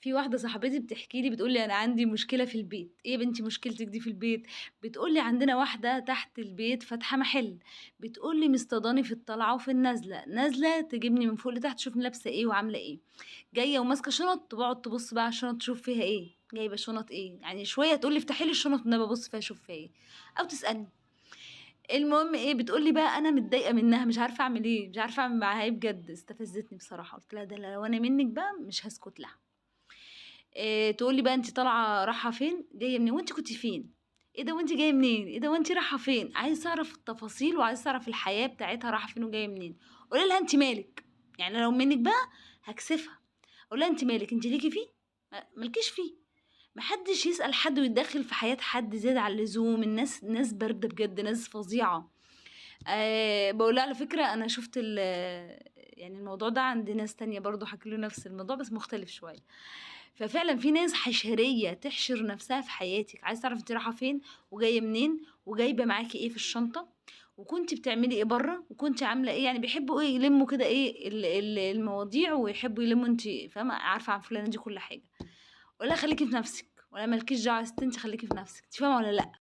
في واحدة صاحبتي بتحكي لي، بتقول لي انا عندي مشكلة في البيت. ايه يا بنتي مشكلتك دي في البيت؟ بتقول لي عندنا واحدة تحت البيت فاتحة محل، بتقول لي مصطاداني في الطلعة وفي النازلة، نازله تجيبني من فوق لتحت تشوفني لابسه ايه وعامله ايه، جاية وماسكه شنط تقعد تبص بقى على الشنط تشوف فيها ايه، جايبه شنط ايه، يعني شوية تقول لي افتحي لي الشنط انا ببص فيها اشوف فيها ايه، او تسالني. المهم ايه، بتقول لي بقى انا متضايقة منها، مش عارفه اعمل ايه، مش عارفه اعمل معاها ايه، بجد استفزتني بصراحة. قلت لها ده لو انا منك بقى مش هسكت لها. إيه تقول لي بقى انت طالعه رايحة فين، جاية منين، وانت كنت فين، ايه ده وانت جاية منين، ايه ده وانت رايحة فين. عايزه اعرف التفاصيل وعايزه اعرف الحياة بتاعتها رايحة فين وجاية منين. قولي لها انت مالك، يعني لو منك بقى هكسفها، اقول لها انت مالك، انت ليكي فيه، مالكيش فيه. محدش يسأل حد ويتدخل في حياة حد زيادة عن اللزوم. الناس ناس باردة بجد، ناس فظيعة. بقول لها على فكرة أنا شفت يعني الموضوع ده عند ناس تانية برضو حكوا لي نفس الموضوع بس مختلف شوية. ففعلا في ناس حشرية تحشر نفسها في حياتك، عايز تعرف انت رايحة فين وجاية منين وجايبة معاكي ايه في الشنطة، وكنتي بتعملي ايه بره، وكنتي عاملة ايه. يعني بيحبوا ايه يلموا كده ايه المواضيع، ويحبوا يلموا انت فاهمة، عارفة عن فلانة دي كل حاجة. ولا خليكي في نفسك، ولا مالكيش دعوه يا ست انت، خليكي في نفسك، انت فاهمه ولا لا؟